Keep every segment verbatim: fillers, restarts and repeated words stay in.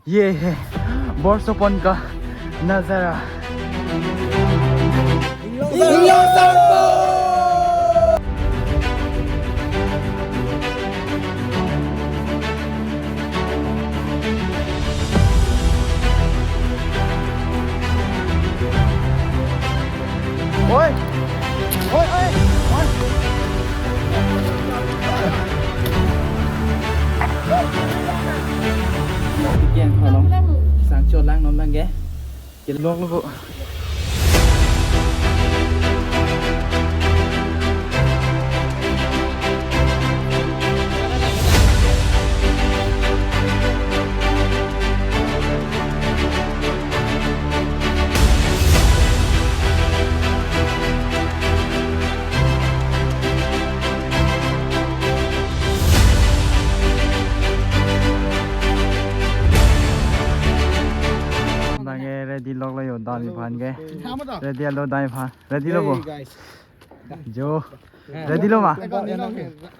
ये है बरसोपन का नजारा। Oi! Oi, oi, oi. Yang kalau sang cholang non lang ke. Kelok lo ko. Bang ke ready lok lo yo, dam aphan ke. Ready lo dam aphan. Ready lo bo. Hey, guys. Jo. Ready lo ma?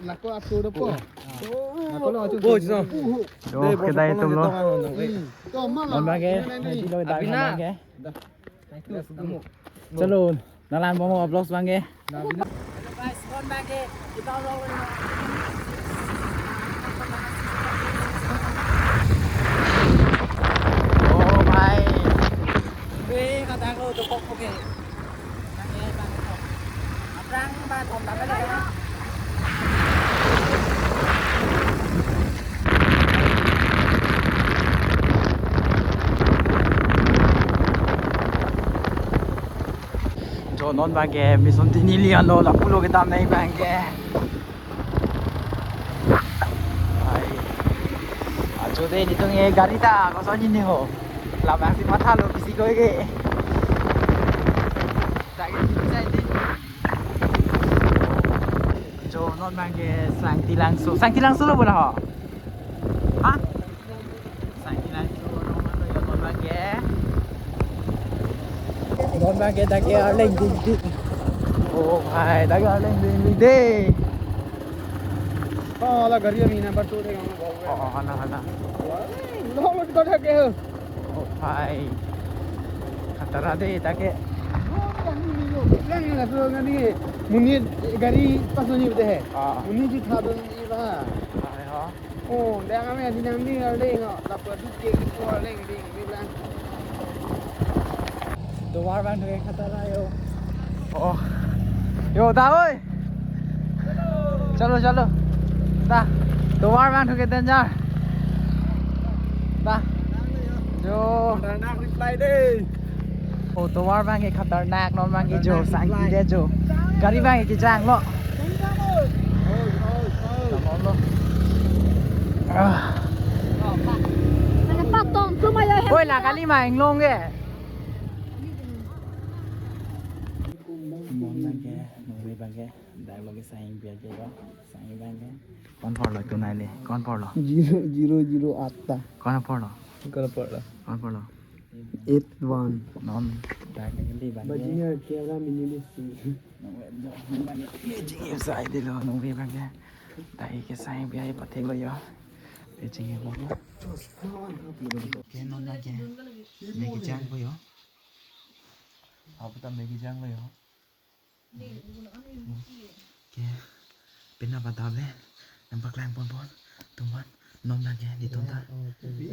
Lako atur po. Lako lo atur. Oh, jo. Jo, kedai atum lo. Hmm. To, ma lo. Bang ke ready lo dam aphan ke. Chalo, nalan bom vlogs bang ke. Guys, kon bang ke, kita vlog lo. Oh, bhai. Eh, kata ko to kok ko ke. Bang ke, bang ke. Aphrang ba thom dam le. Jo, non bang ke Mission Tinili anlo, lapu lo kedam nai bang ke. Ai. Ajo de, nelitum ke gari ta koson ni ho. Labang si matha lo, bisi koi ke. Lagi sini saya de. Jo, non bang ke Sangti Langso. Sangti Langso lo bo la ho? Ha? Sangti Langso, non bang ke, non bang ke. Non bang ke dak ke arleng dingding. Oh, bhai, dak ke arleng dingding de. Oh, la gari ami number two thek ang. Oh, oh, hala, hala. Lo, lo, kita thek ke. Oh, bhai. Khatara de dak ke. Lang la so ngani. Muni gari pas ni de hai. Ah. Muni ji tha don ni ba. Bhai ho. Oh, dak kami adi nang ni arleng, oh, lapu duk ke ko arleng ding ni lang. Tovar bang ke khatara yo. Oh. Yo, da oi. Chalo, chalo. Da. Tovar bang ke danger. Da. Jo. Khatara reply de. Oh, tovar bang ke khatarnak, non bang ke jo, sangti de jo. Gari bang ke jang lo. Come on lo. Ah. Mana patong tu maya. Oi, la kali ma inglong ke. Non bang ke, non bang ke. Dak lo ke sang pi aja lo. Sang bang ke. Kon apor lo tu nai le. Kon apor lo. Zero, zero, zero atta. Kon apor lo. Kon apor lo. Kon apor lo. Eight one. Non, dak ke di bang ke. Bajingan camera minimalist. Non, non bang ke. Jing sai de lo, non bang ke. Dak ke sang pi ai pathe lo yo. Jing mo. Ke non bang ke. Maggie jang po yo. Apa ta Maggie jang lo yo. Ke, pina ba dam le, nang paklang ponpon, tuman, non bang ke, nelitum ta.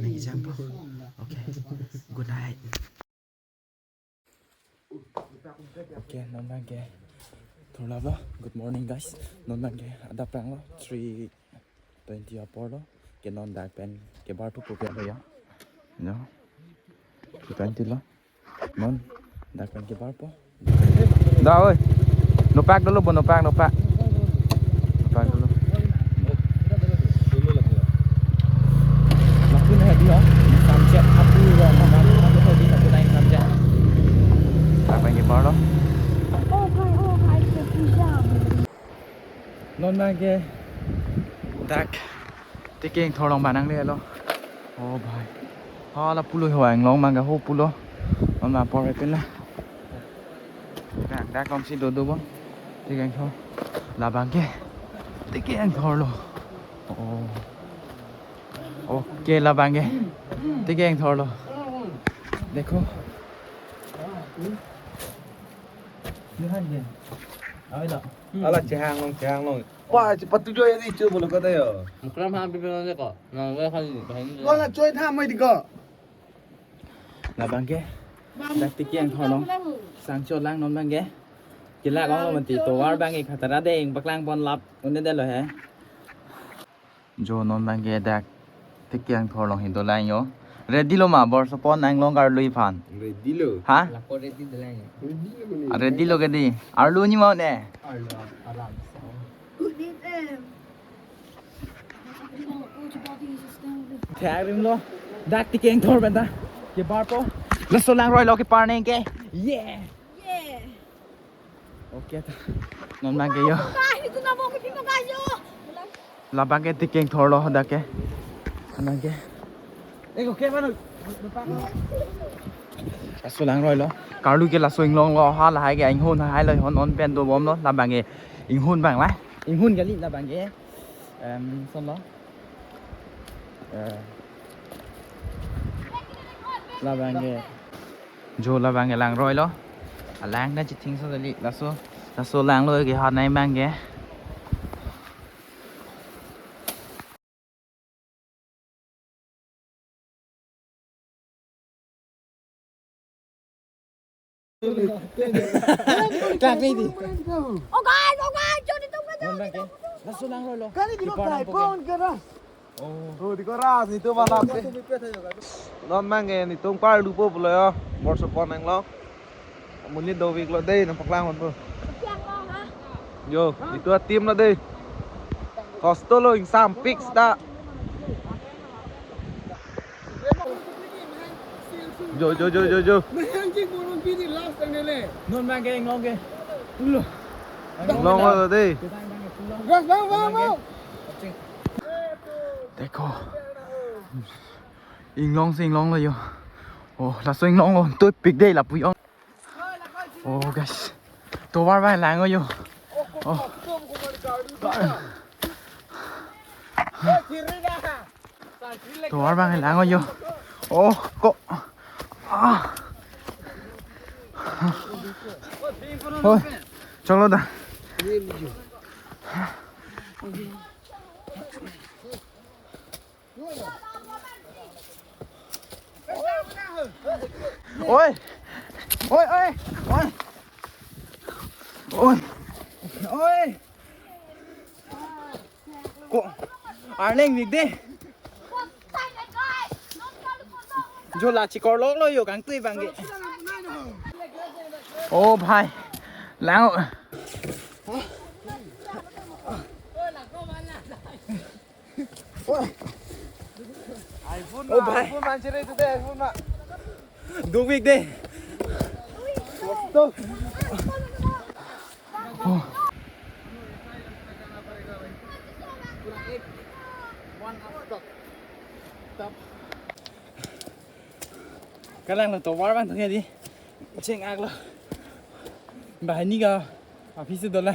Maggie jang po. Okay, good night. Okay, non bang ke. Thurlap lo, good morning guys. Non bang ke, adap prang lo, three twenty apor lo. Ke non dak pen kebar thu pu pen lo ya. No. Three twenty lo. Non, dak pen kebar po. Da oi. Nopak dolo bo, nopak, nopak. Nopak dolo. Lapu na hedi ho. Samchet apu ro mama. Apu hedi lapu na samchet. Dak pen kebar lo. Oh, hi, oh, hi, ke pujam. Non bang ke dak Tekeng thor long banang le lo. Oh bhai. Hala pulo ho ang long manga ho pulo. Non ma por pin la. Dak dak long si do do bang. Tekeng thor. Labang ke. Tekeng thor lo. Oh. Okay, labang ke. Tikeng thorlo. Dekho. Johan ke. Awi lo. Ala chehang long, chehang long. Wah, cepat tujuh ya ni, coba lo kata ya. Mukram ha bibir lo ko. Nang lo kan bahini. Ko la choi tha mai di ko. Labang ke. Dak tikeng thorlo. Sangcho lang non bang ke. Kila kong lo mati tovar bang ke khatara deng paklang pon lap. Unde delo he. Jo non bang ke dak tikeng thorlo hindo lang yo. Ready lo ma bor sopon nang long karlu aphan. Ready lo. Ha? Lako ready de lang yo. Ready lo ko ni. Ah, ready lo ke di. Arlu ni mau ne. Arlu aram. Good evening. Thak rim lo. Dak tikeng thor benta. Ke bar po. Laso lang roi lo ke par neng ke. Yeah. Yeah. Okay ta. Non bang ke yo. Guys, itu nama ko pima guys yo. Labang ke tikeng thorlo dak ke. Anang ke. Eh, okay, manu. Laso lang roi lo. Karlu ke laso inglong lo ha lahai ke inghun hai lo hon on pen dobom lo. Labang ke inghun bang la. Inghun kali labang ke. Em, son lo. Eh. Labang ke. Jo labang ke lang roi lo. Alang na chithing so dali laso. Laso lang lo ke ha nai bang ke. Kak ni di. Oh guys, oh guys, jodi tum ka. Non bang ke. Laso lang roi lo. Kali di lo kai pon ke ras. Oh. Oh, di ko ras ni tu manak se. Non bang ke ni tum par lupo pulo yo. Bor sopon nang lo. Amonit dovik lo dei nang paklang pon po. Yo, itu a team lo dei. Kosto lo ingsam fix ta. Jo, jo, jo, jo, jo. Mahang jing bolong pini last ang nele. Non bang ke inglong ke. Ulo. Long lo dei. Gas bang, bang, bang. Dekho. Inglong si inglong lo yo. Oh, laso inglong lo. Tu pik dei lapu yo. Oh, guys. Tovar bang lang yo. Oh. Tovar bang lang yo. Oh, ko. Ah. Oi, cholo da. Oi. Oi, oi, oi. Oi. Oi. Ko. Arleng nik de. Jo la chikor lok lo yo kangtui bang ke. Oh bhai. Lang. Oh, bhai. iPhone ma, iPhone man chere tu dei, iPhone ma. Dovik dei. Stop. Oh. Kalang lo tovar bang thung ya di. Cheng ak lo. Banghini ka office dola.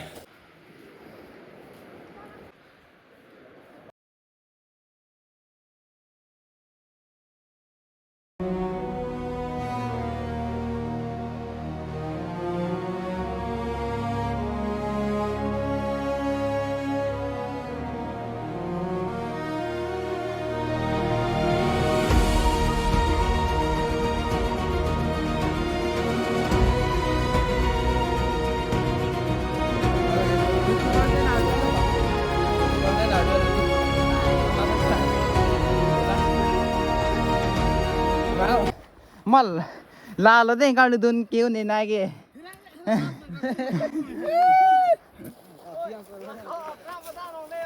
Mal, lalo deng karlu dun ke-un-e nai ke.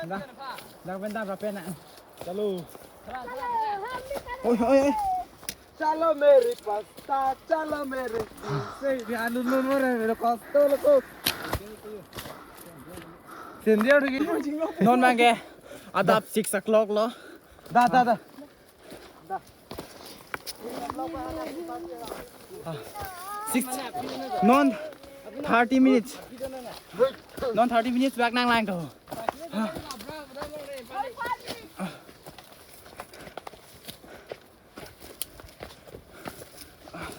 Dah, dah benda berapa nak? Chalo. Oi, oi, oi. Chalo mere pasta, chalo mere. Sei, di anu nun more, mere kosto lo ko. Sendiri udah gini. Non bang ke. Adap six o'clock lo. Dah, dah, dah. Six. Non thirty minutes. Non thirty minutes bak nang lang to.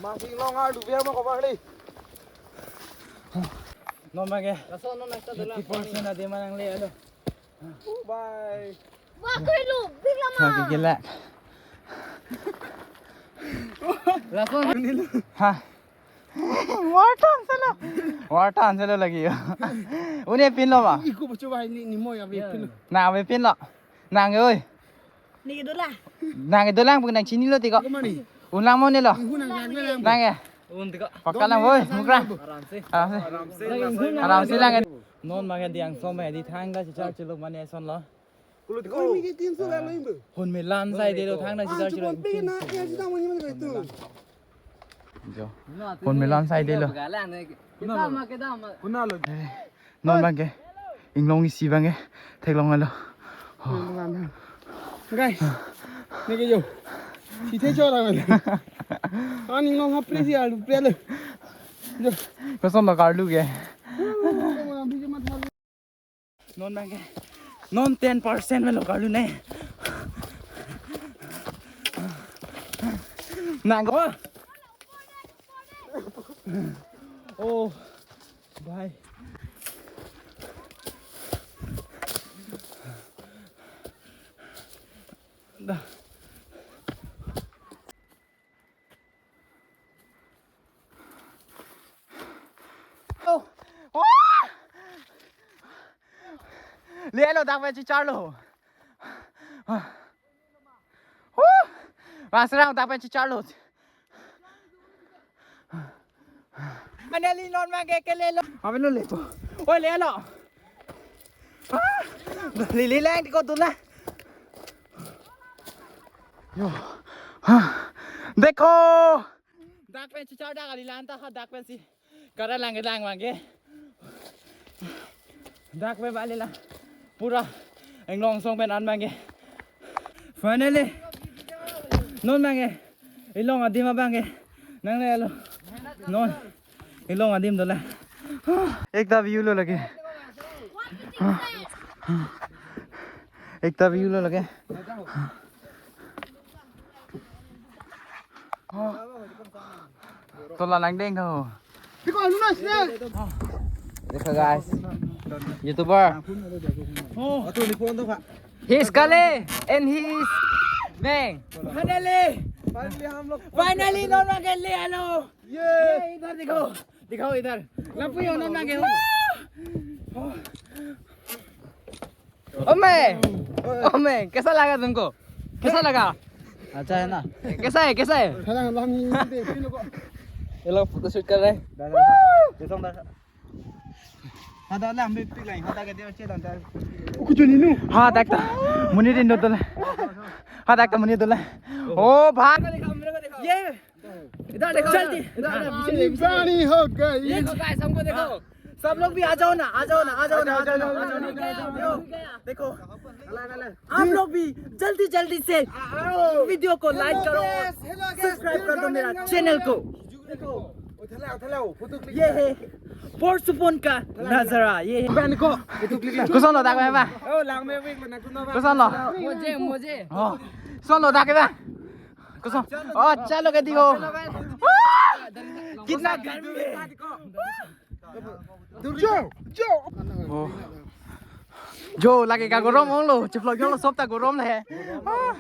Masih longar du biar mau kobar li. Non abangke. Laso non ekta dolang. Fifty percent adim nangle-elo. Bye. Wah, kailo, big lama. Lagi gila. Laso. Ha. Wartan selo. Wartan selo lagi yo. Une pinlo ma. Iko bacho bai ni ni mo ya be pinlo. Na be pinlo. Nang oi. Neke dolang. Nang dolang pun nang chinilo tiko. Kemana? Unlang mo nelo. Ihu nang lang lang. Nang ya. Un tiko. Pakka lang oi, mukra. Aram se. Aram se. Aram se lang. Non abangke diang som he di thangta chichar chelo mane sonlo. Kulut ko. Koi mi ke tin so lang lo imbe. Hon melan sai delo thangta chichar chelo. Bon pe na ya sita mo ni mo ko itu. Jo. Hon melan sai delo. Kita ma, kita ma. Kunalo. Eh, non abangke. Inglong isi abangke. Theklonglo. Guys. Neke jo. Sithe chola. Ani inglong hapre si alu pre lo. Jo. Kosonlo karlu ke. Non abangke. Non ten percent melo karlu ne. Nang ko. Oh. Bye. Da. Oh. Oh. Le-elo dak pen chicharlo. Huh. Masrang dak pen chicharlo. Finally, non abangke kelelo. Abelo lepo. Oi, lelo. Ah, lili lang tiko tu na. Yo. Ha. Dekho. Dak pen chichar dak kali lanta ha dak pensi. Kara lang kedang abangke. Dak pen bali lang. Pura inglong song pen an abangke. Finally. Non abangke. Inglong adim abangke. Nanglelo. Non. Inglong adim dolang. Ekta view lo lake. Ekta view lo lake. Tola langdeng ho. Dekho guys. YouTuber. Oh, tu ni phone to kha. He's Kale and he's Bang. Finally. Finally हम लोग Finally, non abangke lelo. ये। ये इधर देखो। दिखाओ इधर। Lapu yo non abangke. ओमे, ओमे, कैसा लगा तुमको? कैसा लगा? अच्छा है ना? कैसा है, कैसा है? Salang lang ni de pin ko. ये लोग फोटोशूट कर रहे हैं। Dah, dah, dah. Dah, dah, dah. Hada lang, may pick line. Hada ka dia che lang, dah. Kuchuni nu. Ha, dak ta. Monit din dola. Ha, dak ta monit dola. Oh, bhai. ये इधर देखो, जल्दी। इधर, इधर, पीछे देखो, पीछे देखो। पानी हो गई। ये देखो गाइस, हमको देखो। सब लोग भी आ जाओ ना, आ जाओ ना, आ जाओ ना, आ जाओ ना, आ जाओ ना। देखो, आप लोग भी जल्दी जल्दी से वीडियो को लाइक करो, सब्सक्राइब कर दो मेरा चैनल को। ये है पोर्सुपोन का नजारा, ये है। Koson lo dak pen ba? Koson lo? मुझे, मुझे। Oh, koson lo dak pen ba? Koson? Oh, chalo ke dekho. कितना गर्मी है। Jo, jo. Oh. Jo, lake ka gorom onglo, cheplo jonglo, sob ta gorom le. Ah.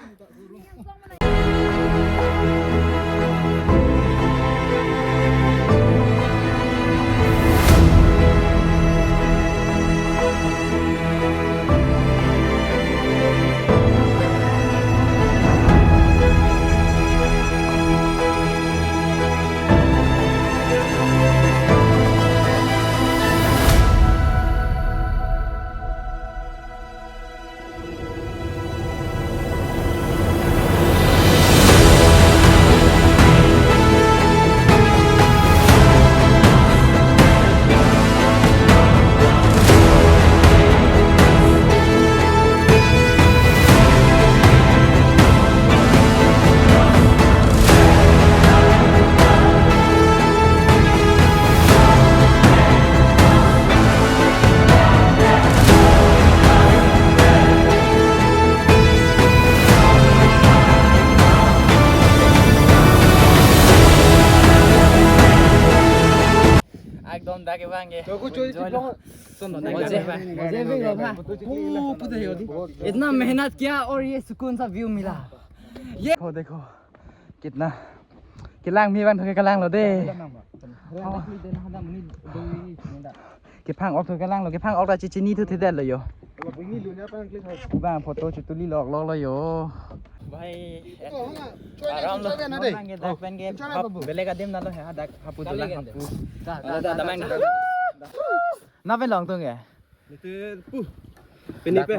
Ke bang ke. तो कुछ चोरी enjoy lo. चिपलो। सुन लो, मजे, मजे भी लो, हाँ। ओ, पूरा ही होती। इतना मेहनत किया और ये सुकून सा व्यू मिला। ये देखो, देखो, कितना, kelang mi bang thu ke kelang lo de. Kephang-ok thu kelang lo, kephang-ok ta chechini thu thedetlo yo. Bang photo chutuli lok lok lo yo. Bhai, aram lo. Bang ke dak pen ke hap, beleg adim na lo he, dak hapu dolang hapu. Ada, ada main. Na pen long tung ke? Pu. Pini pe.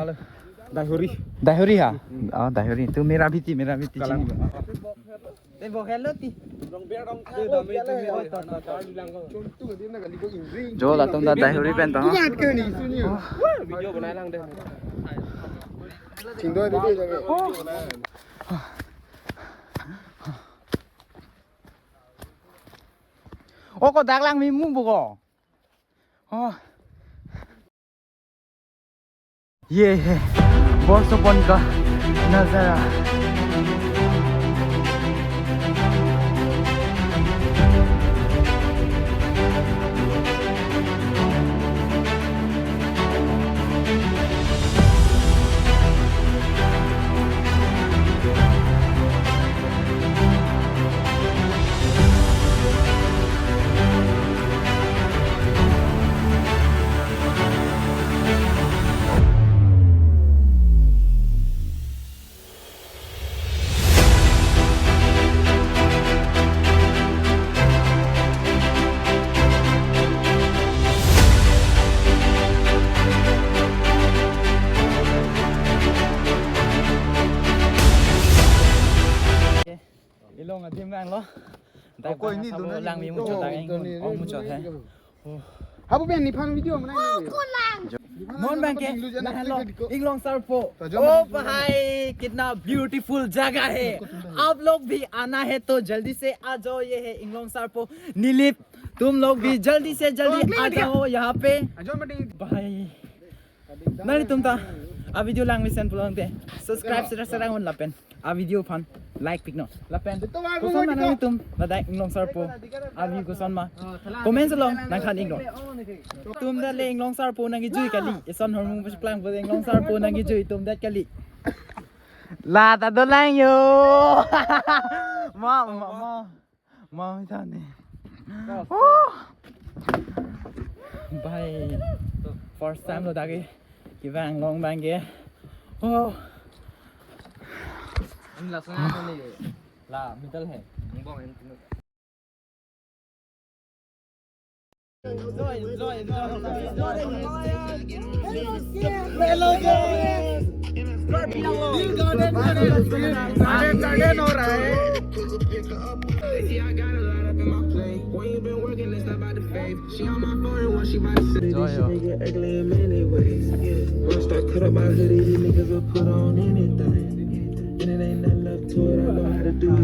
Dahuri. Dahuri ha? Oh, Dahuri. Tu mera bhi thi, mera bhi thi. Kalang. Te bo hello ti. Dong biar dong. Te dami tu mera. Jo latum ta Dahuri pen to. Video banai lang de. Chingdo de de. Oh, ko dak lang mi mu bu ko. Oh. ये है बोरसोपन का नजारा। Ilong adim lang lo. Dak ko ini bang dona lang mi ini muchot ko, dak ini ini, oh, ini muchot ini hai. Hapu pen nephan video mana ini? Mon bang ke, nahlo, Inglong Sarpo। तो जो ओ भाई, कितना ब्यूटीफुल जगह है। आप लोग भी आना है तो जल्दी से आ जाओ। ये है इंग्लोंग सारपो। निलिप, तुम लोग भी जल्दी से जल्दी आ जाओ यहाँ पे। भाई, nangtum ta a video lang mesen pulote subscribe sera sera un lapen a video aphan like pik non. Lapen koson ma nangtum ladak Inglong Sarpo a view koson ma comment along nangthan iknon. Tum ta le Inglong Sarpo nangkejui kali, ison hormu pasuklang po Inglong Sarpo nangkejui tum ta kali. La ta dolang yo. Ma ma ma. Mami tani. Oh. Bhai, first time lo dak ke. Kevang long bang ke. Oh. Ini langsung apa nih? La middle hai. Bong ini. Hello, guys. Garden, garden, garden हो रहा है। Enjoy, yo.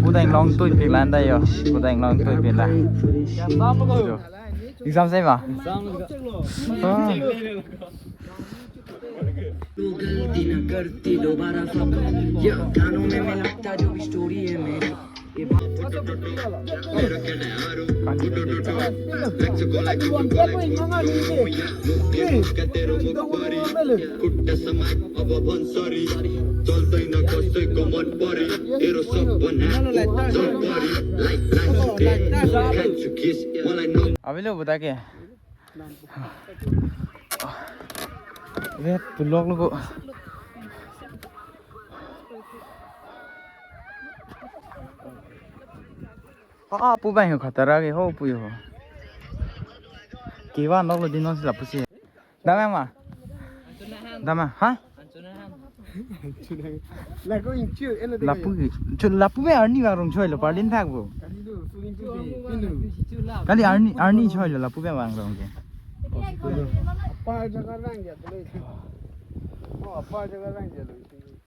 Pu ta Inglong tui pik la anta yo. Pu ta Inglong tui pik la. Exam sei ma? गलती ना करती दोबारा सब। या गानों में मैं लगता जो भी स्टोरी है मेरी। Avelo bu ta ke. Vet pulok lo ko. Ah, pu bang ho khatara ke ho pu ho. Kevan lo din non si lapusi. Dam ma? Dam ma? Ha? Lapu ke, chu lapu ke arni vang rong choi lo, parlin thak bo. Kali arni, arni choi lo lapu ke vang rong ke. Apa jaga rang ya, tuloy. Oh, apa jaga rang ya, tuloy.